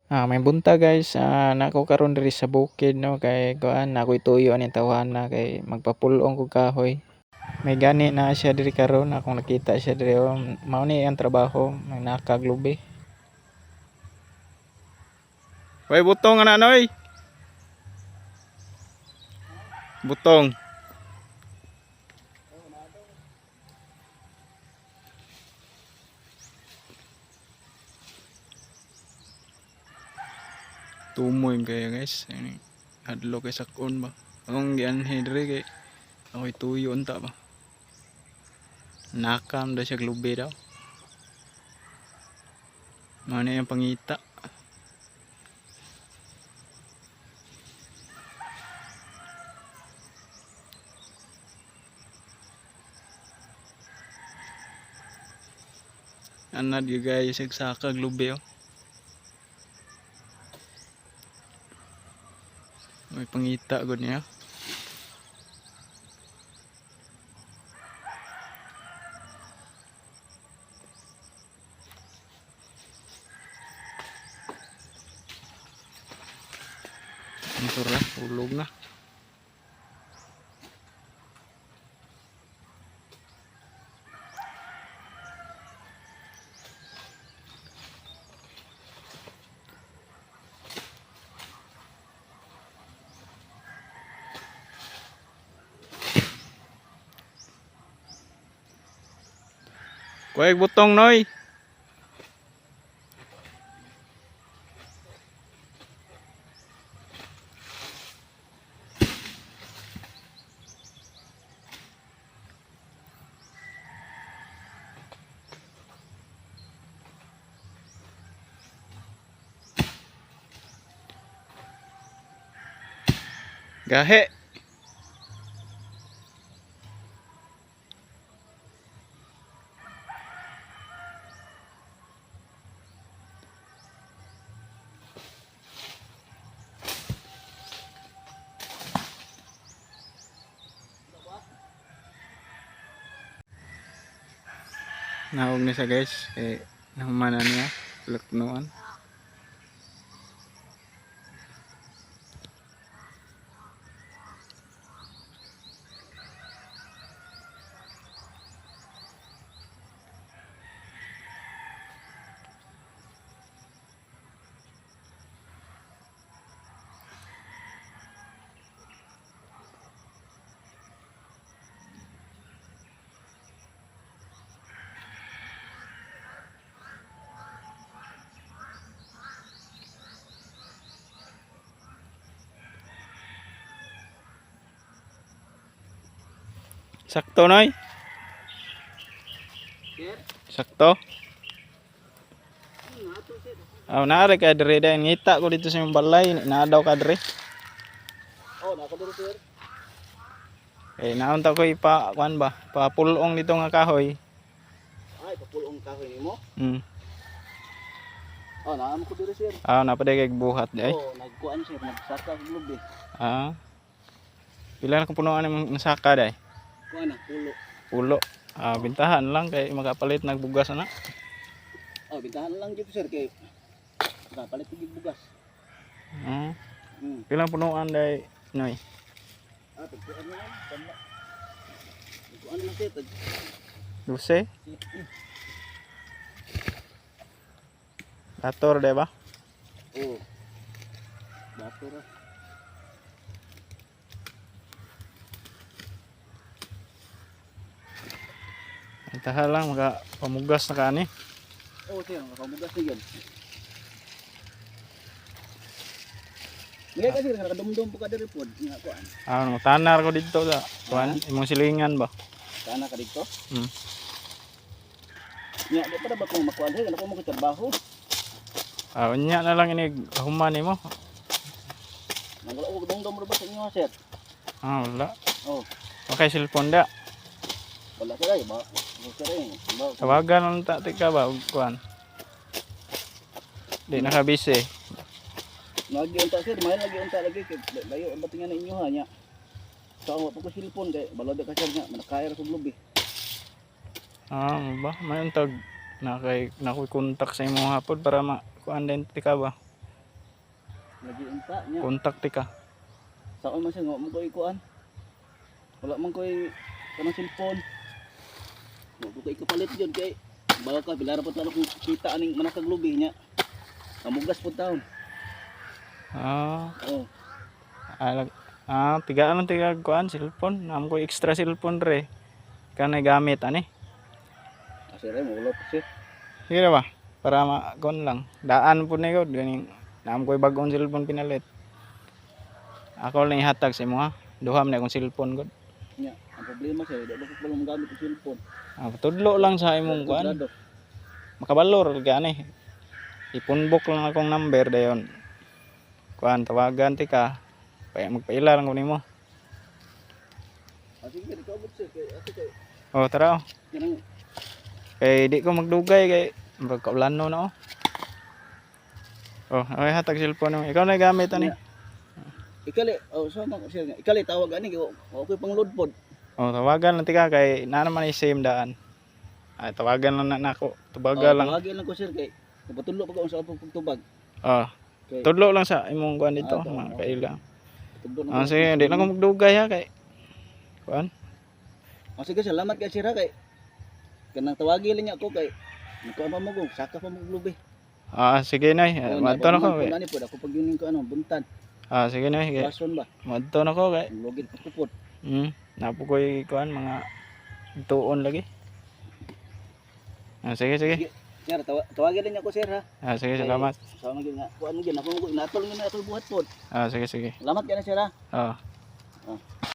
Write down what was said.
May buntag, guys, nako karon diri sa bukid, no, kay kuan ako'y tuyo aning tawhana kay magpapul-ong kog kahoy. May gani na siya diri karon, akong nakita siya diri, oh, mao ni iyang trabaho, magnakag lubi. Way butong ana, noy. Butong. Tumoy kaya, guys. Ani hadlo kay sakon ba. Akong gianhi diri kay ako'y tuyo unta ba. Nakam daw siya lubi daw. Mao ni ang pangita. Anad gyud guys, nagsakag lubi, oh. May pangita gud niya. Ito ra, hulog na. Kuhay butong, noy. Gahe. Naog na siya, guys. Eh, nahuman na niya. Laknuan. Sakto, noy? Sir? Sakto? Ano nga to, sir? Aw, naari ka diri dahil ngita ko dito sa imong balay, naa daw ka diri. Oh, naka diri, sir. Eh, naunta ko ipa kuan ba, papulong dito nga kahoy. Ay, papulong kahoy nimo. Oh, naa mo ko diri, sir. Ah, napaday kay buhat di ay. Oh, nagkuan, sir, nagsaka og lubi. Ah. Pila na kapunuan imong nasaka day? Kuan na, pulo. Pulo. Ah, bintahan lang kay makapalit nagbugas ana. Oh, bintahan lang gyud, sir, kay kapalit og bugas. Ah. Hmm. Pila punuan day, noy? Ah, tagkuan na lang. Tama. Tagkuan lang, sir. Tag 12. Dator day ba? Oh. Dato ra. Bintahan lang maka pamugas na ka ani. Oh, sir, makamugas na yun. Ngay kasi nakadumdum po ka diri pod nga kuan. Ah, tanar ko dito sa kuan imong silingan ba. Kana ka dito. Nya di pa na ba kung makuan, sir, kana ko mo trabaho. Ah, unya na lang inig human nimo. Nang wala ko dumdum ra ba sa inyo, sir? Ah, wala. Oh, Okay, cellphone da. wala sir ay ba. Wala, sir ay. Ba. Tawagan lang ta tika ba og kuan. Di na ka busy. Lagi unta, sir, may lagi unta lagi kay layo ang batingan na inyo ha nya. Sa wa pa ko cellphone kay balod ka, sir, nga manakaya ra sa lubi. Ah, mo ba? May untag na kay na ko'y contact sa imong hapon para ma kuan din tika ba. Lagi unta nya. Contact ti ka. Saon man, sir, wa man koy kuan. Wala man koy kanang cellphone. Wa ko kay kapalit yun kay baga ka bilara pa talo kung kita aning manakag lubi nya. Kamugas pud taon. Ah, Oh, alag ah, tigaan lang tiga kuan cellphone. Nam ko extra cellphone re. Kanay gamit ani. Ah, sir, ay mo sir. Sige ra ba? Para ma kuan lang. Daan pud ni gud ganing naam ko'y bag-ong cellphone pinalit. Ako lang ihatag sa imo ha. Duha man na akong cellphone gud. Nya, ang problema, sir, di ba ko pala magamit og cellphone? Ah, tudlo lang sa imong kuan. Kontrolado. Makabalor gani. Ipunbok lang akong number dayon. Kuan tawagan ti ka. Pa magpaila lang ko nimo. Ah, sige, sir, ikaw abot, sir, kay ato kay Oh, tara oh. kanang Kay di ko magdugay kay murag kaulano na oh. Oh, ay hatag cellphone mo. Ikaw na gamit ani. Ikali, oh, so man sir, nga. Ikali tawag ani kay wa koy pang load pod. Oh, tawagan lang ti ka kay naa naman ay same daan. Ay tawagan lang na nako. Tubaga Oh, lang. Tawagin lang ko, sir, kay napatudlo pa ko sa akong pagtubag. Oh, Kay tudlo lang sa imong kuan dito, Ah, to, mga oh. kaila. Tudlo na Ah, ko. sige, di lang ko magdugay ha kay kuan. Oh, sige, salamat kay sir ha, kay kanang tawagi lang niya ako kay nagkuan pa mo ko, saka pa mo og lubi. Ah, sige nay. Oh, Madto na ko. Kay ani pod ako pag yun ko ano, buntan. Ah, sige nay. Kay Rason ba? madto na ko kay Login pa ko pod. Napo ko'y kuan mga tuon lagi. Ah, sige, sige. Sir, tawagin lang niya ako, sir, ha. Ah, sige, salamat. Sa mga nga kuan mo gyud ako mo natol gyud na ako buhat pod. Ah, sige, sige. Salamat kay na, sir, ha. Ah. Ah.